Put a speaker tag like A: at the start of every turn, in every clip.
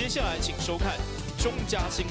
A: 接下來請收看中嘉新聞。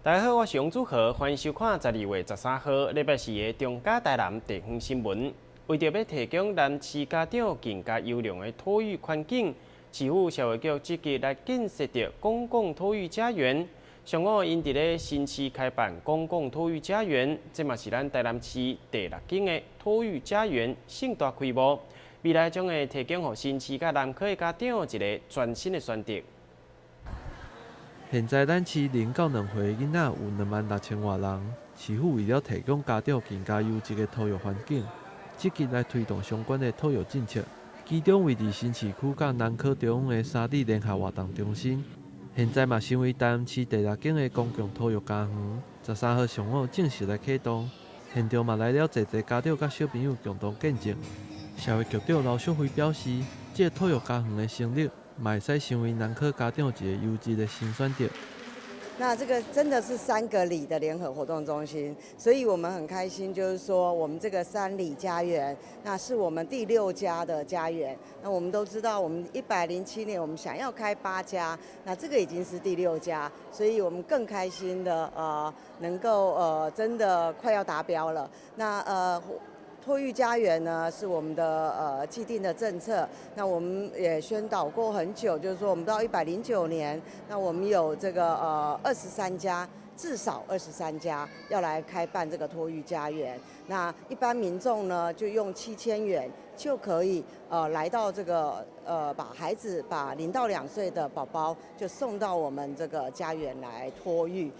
B: 大家好，我是王祖豪，歡迎收看12月13號禮拜四的中嘉台南地方新聞。為著欲提供南市家長更加優良的托育環境，市府社會局積極來建設著公共托育家園。上午𪜶佇咧新市開辦公共托育家園，這嘛是咱台南市第六間的托育家園盛大開幕。未來將會提供予新市佮南科的家長一个全新的選擇。
C: 現在咱市0到2歲囡仔有26,000外人，市府為了提供家長更加優質的托育環境，積極來推動相關的托育政策。其中位佇新市區佮南科中央的三里聯合活動中心，現在嘛成為台南市第六間的公共托育家園。13號上午正式來啟動，現場嘛來了濟濟家長佮小朋友共同見證。社會局長劉淑慧表示，這個托育家園的成立，嘛會使成為南科家長一個優質的新選擇。
D: 那這個真的是三個里的聯合活動中心，所以我們很開心，就是說我們這個三里家園，那是我們第六家的家園。那我們都知道，我們107年我們想要開八家，那這個已經是第六家，所以我們更開心的能夠真的快要達標了。那托育家園呢，是我們的既定的政策。那我們也宣導過很久，就是說我們到109年，那我們有這個二十三家，至少二十三家要來開辦這個托育家園。那一般民眾呢，就用7000元就可以來到這個把孩子把0到2歲的寶寶就送到我們這個家園來托育。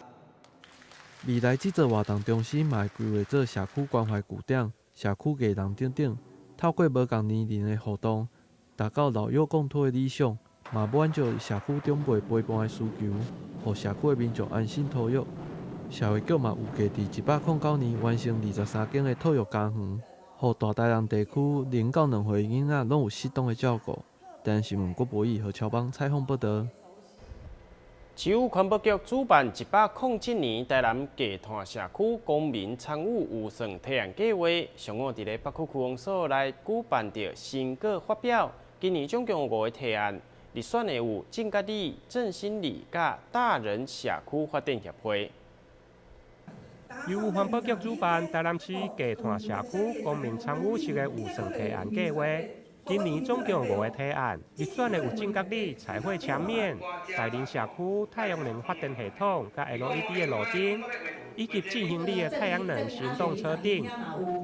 C: 未來這座活動中心嘛會規劃做社區關懷據點、社區藝廊等等，透過無仝年齡的互動，達到老幼共托的理想，嘛滿足社區長輩陪伴的需求，予社區的民眾安心托育。社會局嘛預計佇109年完成23間的托育家園，予大台南地區0到2歲囡仔攏有適當的照顧。台南新聞郭博義何喬邦採訪報導。
B: 市府環保局主辦107年台南低碳社區公民參與預算提案計劃，上午佇咧北區區公所來舉辦著成果發表。今年總共有五个提案，入選的有正覺里、振興里佮大仁社區發展協會。
E: 由環保局主辦台南市低碳社區公民參與式的預算提案計劃。今年總共有五个提案，入選的有正覺里彩繪牆面、大仁社區太陽能發電系統佮 LED 的路燈，以及振興里的太陽能行動車頂。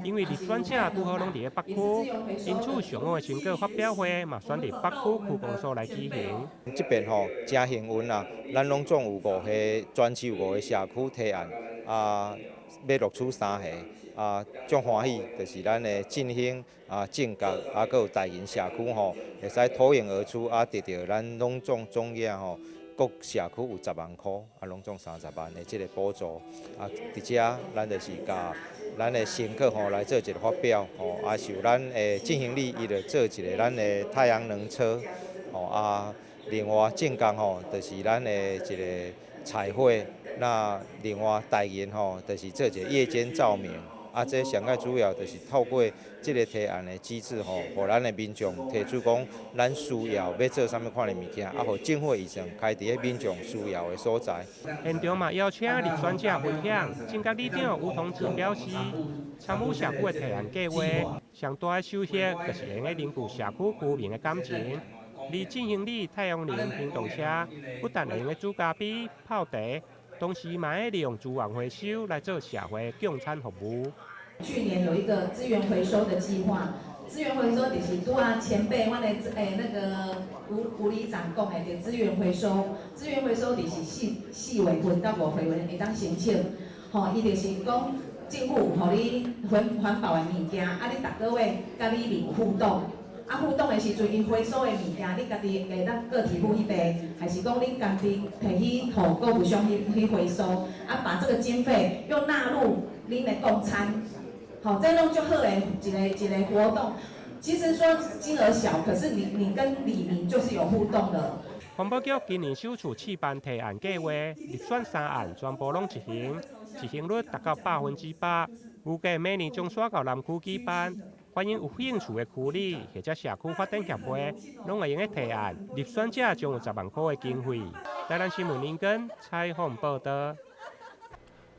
E: 因為入選者拄好攏佇咧北區，因此上午的成果發表會嘛選佇北區區公所來舉行。
F: 這邊吼誠幸運啦，咱攏總有五個全市有五個社區提案，啊，欲錄取三個。啊，足歡喜，就是咱的振興啊、正覺啊，閣有大仁社區吼，會使脫穎而出啊，得著咱攏總總額吼，各社區有10萬箍，啊，攏總30萬的這个補助。啊，佇遮咱就是共咱的成果吼來做一個發表吼，啊，像咱的振興里伊就做一个咱的太陽能車，吼啊，另外正覺吼，就是咱的一个彩繪，那另外大仁吼，就是做一个夜間照明。啊，這上蓋主要就是透過這个提案的機制吼，予咱的民眾提出講，咱需要欲做啥物款的物件，啊，予政府的預算開佇咧民眾需要的所在。
E: 現場嘛邀請入選者分享，正覺里長吳同志表示，參與社區的提案計劃，上大的收穫就是會用得凝聚社區居民的感情。而振興里太陽能行動車，不但會用得煮咖啡、泡茶，同時嘛會利用資源回收來做社會共餐服務。
G: 去年有一個資源回收的計劃，資源回收就是拄仔前輩，阮的那個吳吳里長講的，就資源回收，資源回收就是四月份到五月份會當申請，吼，伊就是講政府予你環保的物件，啊，你逐个月佮里面有互動。啊，互動的時陣，𪜶回收的物件，你家己會當個體戶彼邊，還是講恁家己提去予購物商去回收，啊，把這個經費又納入恁的供餐，吼，這攏足好的一个一个活動。其實說金額小，可是你跟里民就是有互動的。
E: 環保局今年首次試辦提案計劃，入選三案，全部攏執行，執行率達到100%。預計明年將徙到南區舉辦，歡迎有興趣的區里或者社區發展協會，攏會用得提案，入選者將有10萬塊的經費。台南新聞林根採訪報道。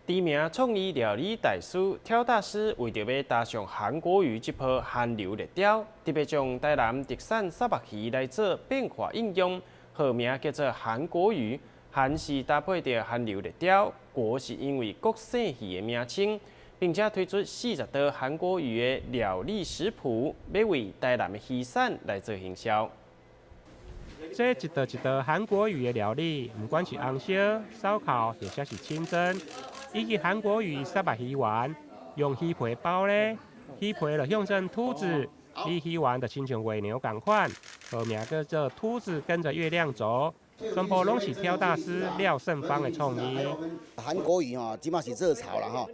B: 知名創意料理大師挑大師為著欲搭上韓國瑜這波韓流熱潮，特別將台南特產虱目魚來做變化應用，號名叫做韓國魚。韓是搭配著韓流熱潮，國是因為國姓魚的名稱，並且推出40道韓國魚的料理食譜，欲為台南的魚產來做行銷。
E: 這一道一道韓國魚的料理，毋管是紅燒、燒烤，或者是清蒸，以及韓國魚虱目魚丸，用魚皮包咧，魚皮就象徵兔子，而魚丸就親像月娘仝款，號名叫做兔子跟着月亮走，全部攏是挑大師廖勝芳的創意。
H: 韓國魚吼，這馬是熱潮啦吼。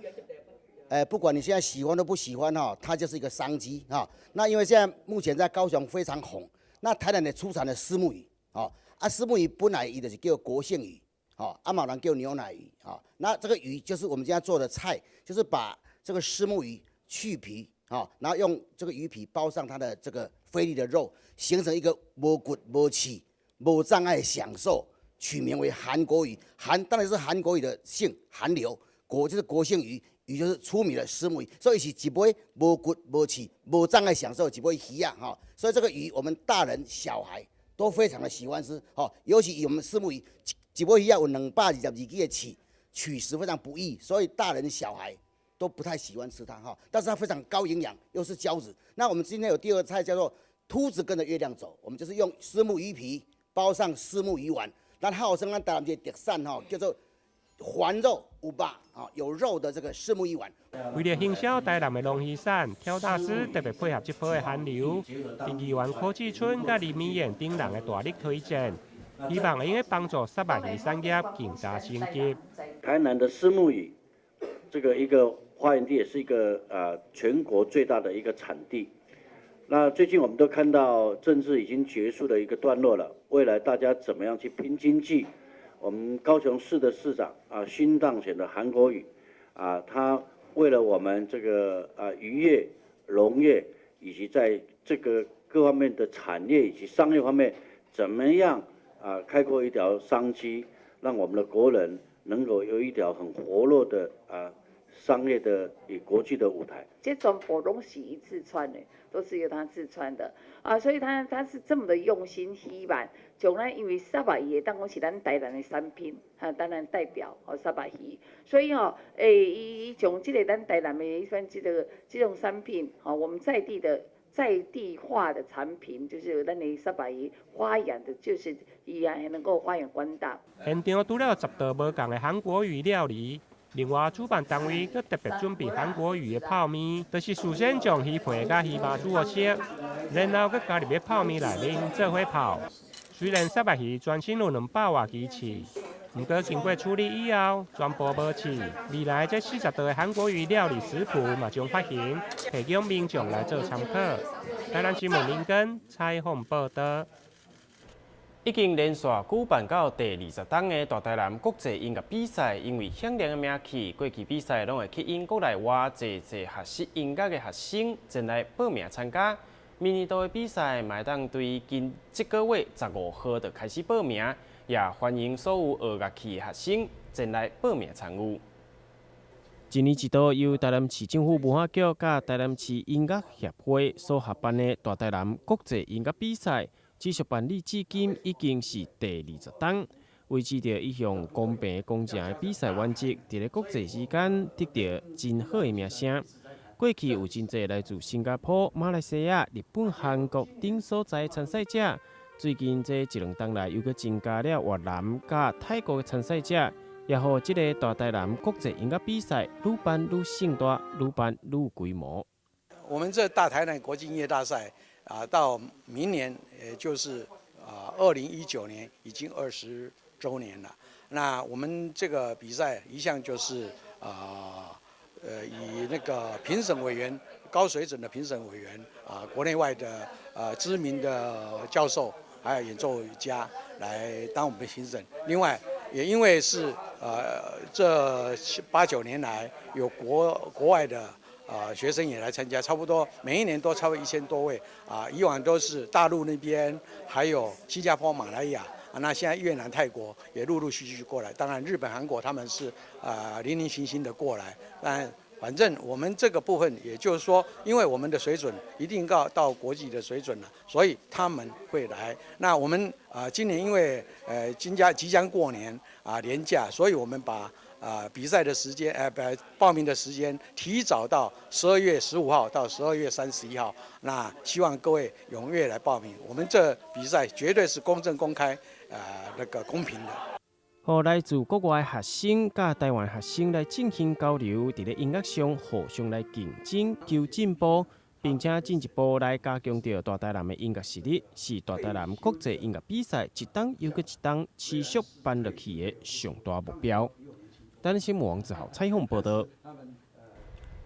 H: 不管你現在喜歡都不喜歡哈，它就是一個商機哈。那因為現在目前在高雄非常紅，那台南的出產的虱目魚，哦，啊，虱目魚本來伊就是叫國姓魚，哦，啊嘛有人叫牛奶魚，哦，那這個魚就是我們今天做的菜，就是把這個虱目魚去皮，哦，然後用這個魚皮包上它的這個菲力的肉，形成一個無骨無刺、無障礙享受，取名為韓國魚。韓當然是韓國瑜的姓，韓流，國就是國姓魚。魚就是出名的虱目魚，所以是一尾無骨無刺、無障礙享受一尾魚仔哈。所以這個魚，我們大人小孩都非常的喜歡吃，哈。尤其我們虱目魚，一尾魚仔有222支的刺，取食非常不易，所以大人小孩都不太喜歡吃它哈。但是它非常高營養，又是膠質。那我們今天有第二個菜叫做兔子跟着月亮走，我們就是用虱目魚皮包上虱目魚丸，咱號稱咱台南這個特產吼，叫做環肉有肉啊，有肉的這個虱目魚丸。
E: 為了行銷台南的龍魚產，挑大師特別配合這波的韓流，佇議員科技村佮林美燕等人的大力推薦，希望會用幫助虱目魚產業更加升級。
I: 台南的虱目魚，這個一個發源地，也是一個全國最大的一個產地。那最近我們都看到政治已經結束的一個段落了，未來大家怎麼樣去拼經濟？我們高雄市的市長啊，新當選的韓國瑜啊，他為了我們這個啊漁業、農業以及在這個各方面的產業以及商業方面，怎麼樣啊開闊一條商機，讓我們的國人能夠有一條很活絡的啊商業的與國際的舞台。
J: 這全部攏是伊自創的，都是由他自創的啊，所以他是這麼的用心，希望將咱因為虱目魚當講是咱台南的產品，哈，當然代表哦虱目魚，所以吼，伊將這個咱台南的一份這個這種產品，吼，我們在地的在地化的產品，就是咱的虱目魚發揚的，就是伊也能夠發揚光大。
E: 現場除了10道無仝的韓國魚料理，另外，主辦單位閣特別準備韓國魚的泡麵，就是事先將魚皮佮魚肉煮好熟，然後閣加入咧泡麵內面做伙泡。雖然虱目魚全身有200外支刺，毋過經過處理以後，全部無刺。未來這40道的韓國魚料理食譜嘛將發行，提供民眾來做參考。台南新聞林根採訪報道。
B: 已經連續舉辦到第20冬的大台南國際音樂比賽，因為響亮的名氣，過去比賽攏會吸引國內外濟濟學習音樂的學生前來報名參加。明年度的比賽，嘛會當對今這個月15號就開始報名，也歡迎所有學樂器的學生前來報名參與。一年一度由台南市政府文化局佮台南市音樂協會所合辦的大台南國際音樂比賽，持續辦理至今已經是第20冬，維持著一項公平公正的比賽原則，佇咧國際之間得著真好的名聲。過去有真濟來自新加坡、馬來西亞、日本、韓國等所在參賽者，最近這一兩冬來又閣增加了越南佮泰國的參賽者，也予這个大台南國際音樂比賽愈辦愈盛大，愈辦愈有規模。
K: 我們這大台南國際音樂大賽啊，到明年也就是啊2019年已經20週年了。那我們這個比賽一向就是啊，以那個評審委員高水準的評審委員啊，國內外的知名的教授，還有演奏家來當我們的評審。另外，也因為是這八九年來有國外的學生也來參加，差不多每一年都超過1000多位啊。以往都是大陸那邊，還有新加坡、馬來亞啊，那現在越南、泰國也陸陸續續過來。當然，日本、韓國他們是零零星星的過來，但反正我們這個部分，也就是說，因為我們的水準一定要到國際的水準了，所以他們會來。那我們今年因為即將過年啊年假，所以我們把比賽的時間，報名的時間提早到12月15號到12月31號。那希望各位踴躍來報名，我們這比賽絕對是公正、公開，那個公平的。
B: 予來自國外學生佮台灣學生來進行交流，佇咧音樂上互相來競爭、求進步，並且進一步來加強著大台南的音樂實力，是大台南國際音樂比賽一冬又閣一冬持續辦落去的上大目標。等新聞王子豪採訪報導。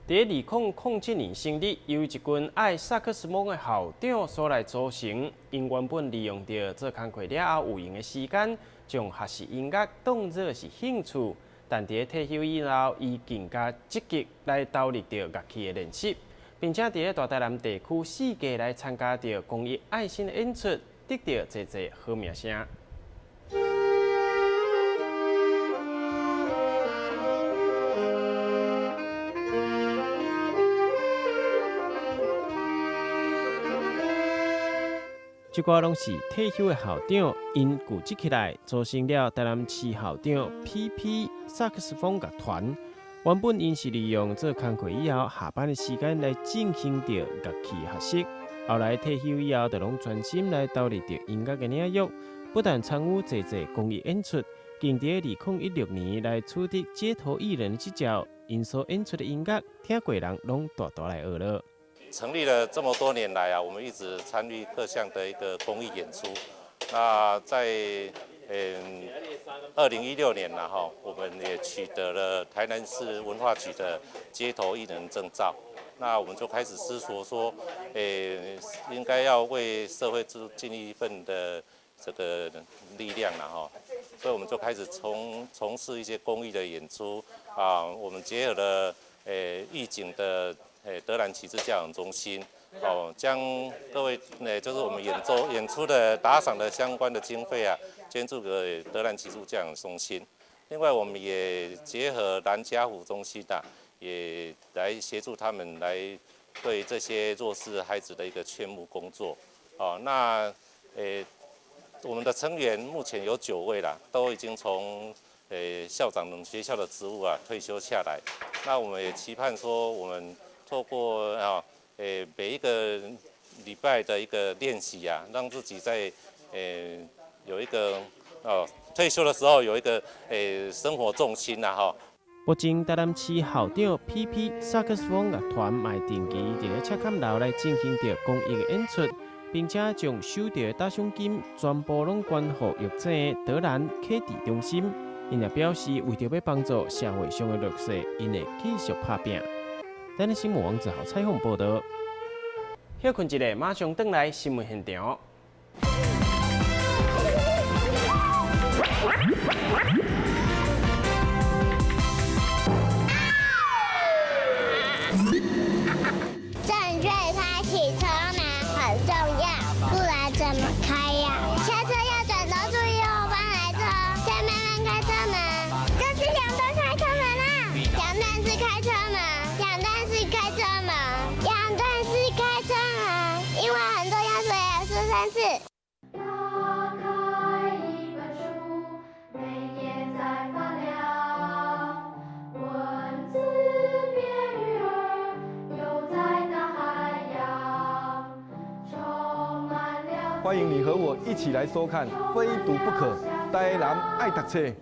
B: 佇2007年成立，由一群愛薩克斯風的校長所來組成。𪜶原本利用著做工課了後有閒的時間，將學習音樂當做是興趣。但佇退休以後，伊更加積極來投入著樂器的練習，並且佇咧大台南地區四界來參加著公益愛心的演出，得著濟濟好名聲。這寡攏是退休的校長，𪜶聚集起來，組成了台南市校長 P.P. 薩克斯風樂團。原本𪜶是利用做工課以後下班的時間來進行著樂器學習，後來退休以後，就攏專心來投入著音樂的領域。不但參與濟濟公益演出，更佇2016年來取得街頭藝人執照，𪜶所演出的音樂，聽過人攏大大來學了。
L: 成立了這麼多年來啊，我們一直參與各項的一個公益演出。那在2016年了哈，我們也取得了台南市文化局的街頭藝人證照。那我們就開始思索說，應該要為社會盡一份的這個力量了哈。所以我們就開始從事一些公益的演出啊。我們結合了義警的德蘭啟智教養中心，哦，將各位，就是我們演奏演出的打賞的相關的經費啊，捐助給德蘭啟智教養中心。另外，我們也結合南家福中心啊，也來協助他們來對這些弱勢孩子的一個勸募工作。哦，那，我們的成員目前有9位啦，都已經從校長學校的職務啊退休下來。那我們也期盼說，我們透過啊，每一個禮拜的一個練習啊，讓自己在有一個哦退休的時候有一個生活重心啦哈。
B: 目前台南市校長 P.P. 薩克斯風樂團嘛定期佇咧赤崁樓來進行著公益的演出，並且將收著的打賞金全部攏捐予弱者德蘭啟智中心。𪜶也表示，為著欲幫助社會上的弱勢，𪜶會繼續拍拚。等新聞王子豪採訪報導。歇睏一下，馬上轉來新聞現場。
M: 正確開啟車門很重要，不然怎麼開呀？下車要轉頭注意後方來車，再慢慢開車門。這是兩段開車門啊！兩段式開車門，兩段式開車門，兩段式開車門，因為很重要，所以要說三次。
N: 打開一本書，每頁在發亮，文字變魚兒，游在大海洋，充滿了。
O: 歡迎你和我一起來收看《非讀不可》，台南愛讀冊。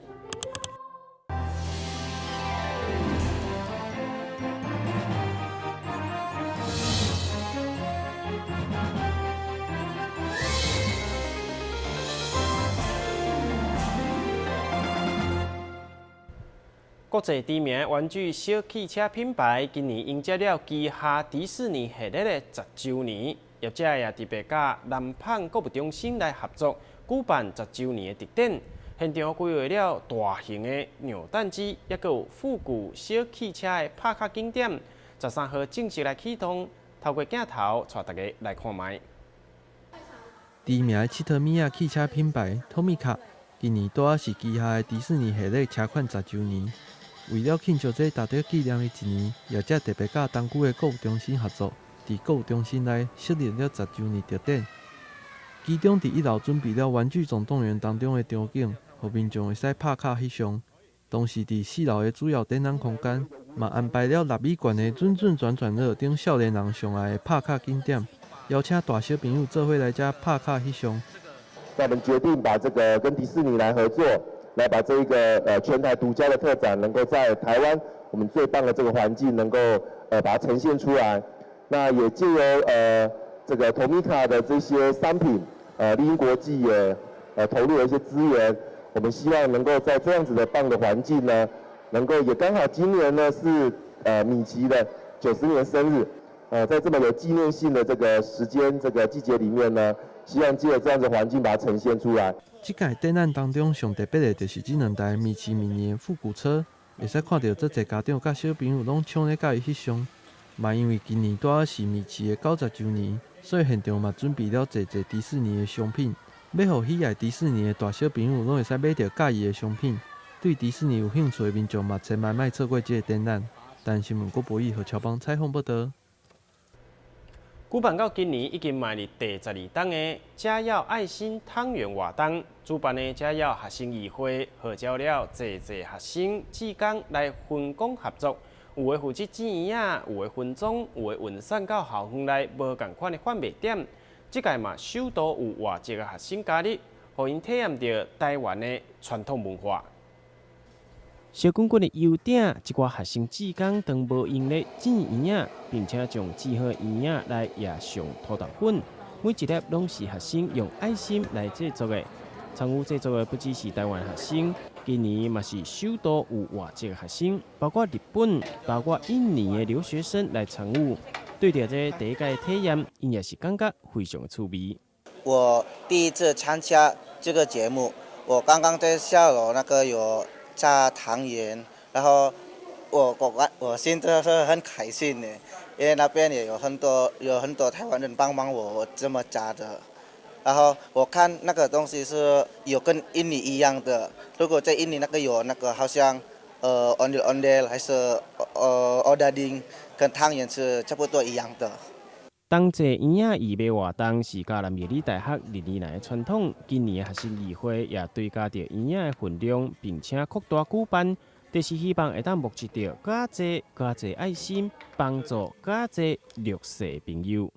B: 國際知名玩具小汽車品牌今年迎接了旗下迪士尼系列的十週年，業者也特別佮南蚌購物中心來合作舉辦十週年的特展，現場規劃了大型的扭蛋機，抑閣有復古小汽車的拍卡景點。13號正式來啟動，透過鏡頭帶大家來看覓。
C: 知名的七頭物仔汽車品牌托米卡，今年拄仔是旗下的迪士尼系列車款十週年。為了慶祝這值得紀念的一年，業者特別佮東區的購物中心合作，佇購物中心內設立了十週年特展。其中佇一樓準備了《玩具總動員》當中的場景，予民眾會使拍卡翕相。同時，佇四樓的主要展覽空間，嘛安排了6米懸的準準轉轉樂等少年人上愛的拍卡景點，邀請大小朋友做伙來遮拍卡翕相。
P: 那我們決定把這個跟迪士尼來合作。來把這一個全台獨家的特展，能夠在台灣我們最棒的這個環境，能夠把它呈現出來。那也借由這個 Tomica 的這些商品，麗英國際也投入了一些資源。我們希望能夠在這樣子的棒的環境呢，能夠也剛好今年呢是米奇的90年生日，在這麼有紀念性的這個時間、這個季節裡面呢，希望借由這樣子環境把它呈現出來。
C: 這屆展覽當中上特別的就是這兩台米奇米妮的復古車，會使看著足濟家長佮小朋友攏搶咧佮伊翕相。嘛因為今年拄仔是米奇的90週年，所以現場嘛準備了濟濟迪士尼的商品，欲予喜愛迪士尼的大小朋友攏會使買著佮意的商品。對迪士尼有興趣的民眾嘛，千萬莫錯過這個展覽。台新聞郭博義和喬邦採訪報導。
B: 舉辦到今年已經邁入第12冬的嘉耀愛心湯圓活動，主辦的嘉耀學生議會號召了濟濟學生志工來分工合作，有的負責煎圓仔，有的分裝，有的運送到校園內無仝款的販賣點。這屆嘛首度有外籍的學生加入，予𪜶體驗著台灣的傳統文化。燒滾滾的油鼎，這寡學生志工當無閒咧煎圓仔，並且將煎好圓仔來壓上塗豆粉，每一粒攏是學生用愛心來製作的。參與製作的不只是台灣學生，今年嘛是首度有外籍學生，包括日本、包括印尼的留學生來參與。對著這第一屆體驗，𪜶也是感覺非常的趣味。
Q: 我第一次參加這個節目，我剛剛在下樓那個有炸湯圓，然後我現在是很開心的，因為那邊也有很多台灣人幫忙我這麼炸的，然後我看那個東西是有跟印尼一樣的，如果在印尼那個有那個好像ondel ondel 還是odading，跟湯圓是差不多一樣的。
B: 冬製圓仔義賣活動是嘉南義理大學歷年來的傳統，今年學生議會也追加著圓仔的份量，並且擴大舉辦，就是希望會當募集著較濟較濟愛心，幫助較濟弱勢朋友。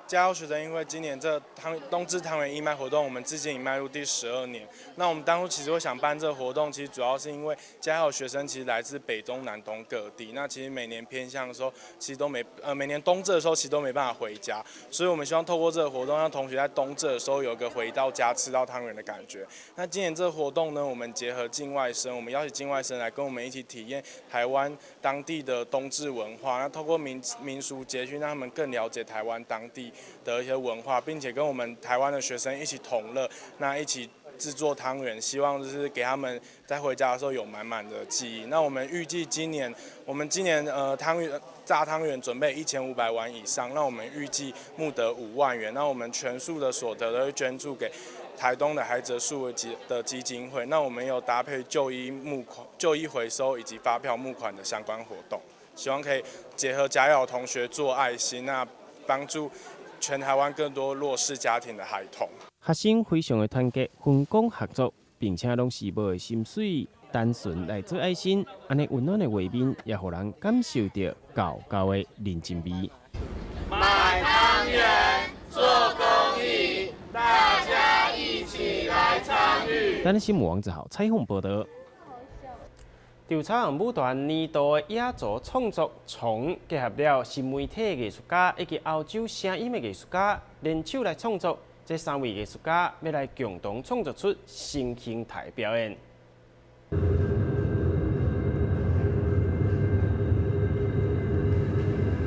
R: 嘉耀學生因為今年這湯冬至湯圓義賣活動，我們至今已邁入第12年。那我們當初其實會想辦這個活動，其實主要是因為嘉耀學生其實來自北中南東各地。那其實每年偏鄉的時候，其實都沒每年冬至的時候，其實都沒辦法回家。所以我們希望透過這個活動，讓同學在冬至的時候有個回到家吃到湯圓的感覺。那今年這個活動呢，我們結合境外生，我們邀請境外生來跟我們一起體驗台灣當地的冬至文化。那透過民俗節去讓他們更了解台灣當地的一些文化，並且跟我們台灣的學生一起同樂，那一起製作湯圓，希望就是給他們在回家的時候有滿滿的記憶。那我們預計今年，我們今年湯圓炸湯圓準備1500碗以上，那我們預計募得5萬元，那我們全數的所得都會捐助給台東的海澤數位基金會。那我們有搭配舊衣募款、舊衣回收以及發票募款的相關活動，希望可以結合嘉耀同學做愛心，那幫助全台灣更多弱勢家庭的孩童。
B: 學生非常的團結，分工合作，並且攏是無薪水，單純來做愛心，按呢溫暖的畫面，也予人感受著厚厚的人情味。
S: 買湯圓，做公益，大家一起來參與。
B: 台新聞王子豪採訪報導。稻草人舞團年度的野族創作，從結合了新媒體藝術家以及歐洲聲音的藝術家聯手來創作，這三位藝術家欲來共同創作出新形態表演。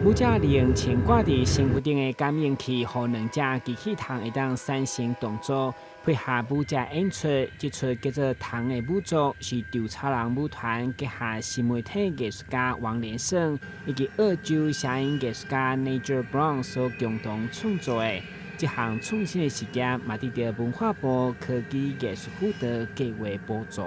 T: 舞者利用悬挂佇身躯頂的感應器，予兩隻機器蟲會當產生動作，配合舞者演出。這齣叫做《蟲的舞作》，是稻草人舞團結合新媒體藝術家王連勝以及澳洲聲音藝術家 Nigel Brown 所共同創作的。這項創新的實驗嘛得著文化部科技藝術輔導計劃補助。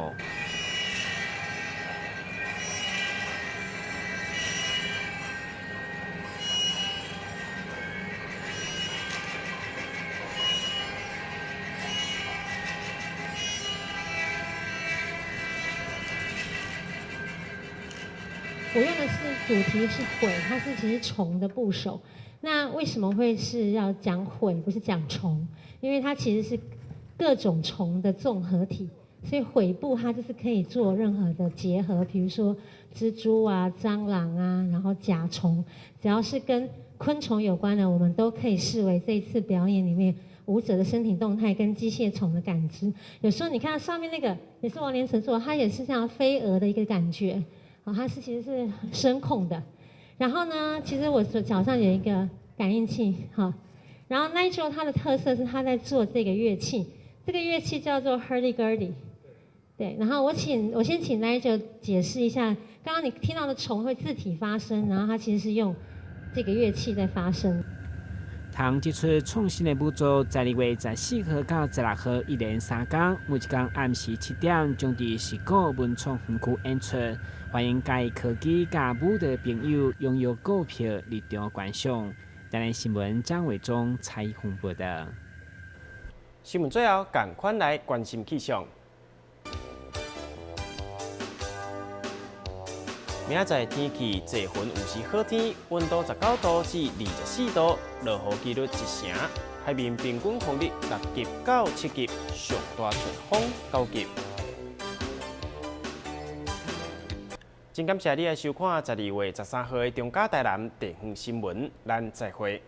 U: 我用的是主題是蛔，它是其實蟲的部首。那為什麼會是要講蛔，不是講蟲？因為它其實是各種蟲的綜合體，所以蛔部它就是可以做任何的結合，比如說蜘蛛啊、蟑螂啊，然後甲蟲，只要是跟昆蟲有關的，我們都可以視為這一次表演裡面舞者的身體動態跟機械蟲的感知。有時候你看到上面那個也是王連成做，它也是像飛蛾的一個感覺。哦，它是其實是聲控的，然後呢，其實我腳上有一個感應器，哈，然後 Nigel 它的特色是他在做這個樂器，這個樂器叫做 Hurdy Gurdy，對，然後我先請 Nigel 解釋一下，剛剛你聽到的蟲會自體發聲，然後它其實是用這個樂器在發聲。
T: 蟲這齣創新的舞作，12月14號到16號，一連3天，每一天暗時7點，將佇十鼓文創園區演出。歡迎佮意科技佮舞蹈朋友踴躍購票入場觀賞。台南新聞張偉忠採訪報道。
B: 新聞最後，仝款來關心氣象。明仔載天氣濟雲有時好天，溫度19度至24度，落雨幾率1成。海面平均風力6級到7級，上大陣風9級。真感謝你來收看12月13號的中嘉台南地方新聞，咱再會。